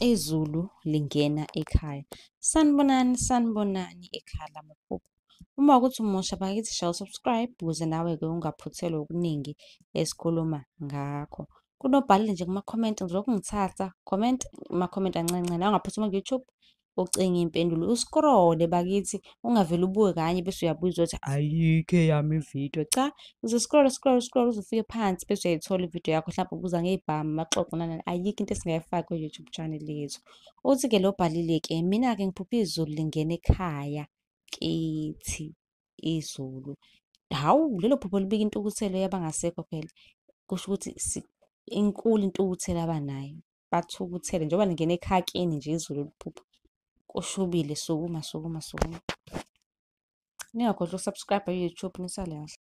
Izulu lingena ekhaya. Sanibonani, sanibonani ekhaya lamaphupho. Uma kuwukuthi umusha bakithi shaya u-subscribe ukuze nawe-ke ungaphuthelwa okuningi esikhuluma ngakho. Kunobhalile nje kuma-comment, ngizolokhu ngithatha comment, ama-comment ancancane. Awungaphuthuma ku-YouTube ucinge iy'mpendulo, u-scroll-e bakithi, ungavele ubuke kanye bese uyabuya uzothi ayikho eyami ividiyo. Cha, uzo-scroll-a, scroll-e, scroll-e uze ufike phansi bese uyayithola ividiyo yakho. Hlampe ubuza ngey'bhamu, amaxoxo nani nani. Ayikho into esingayifaki kwi-YouTube channel yethu. Uthi-ke lo obhalile-ke, mina-ke ngiphuphe izulu lingena ekhaya kithi izulu. Hawu, lelo phupho libika intukuthelo yabangasekho phela. Kusho ukuthi inkulu intukuthelo abanayo, bathukuthele njengoba lingena ekhaya kini nje izulu liphupha. Kushubile, sukuma, sukuma, sukuma. Ningakhohlwa uku-subscribe e-YouTube nisale kahle.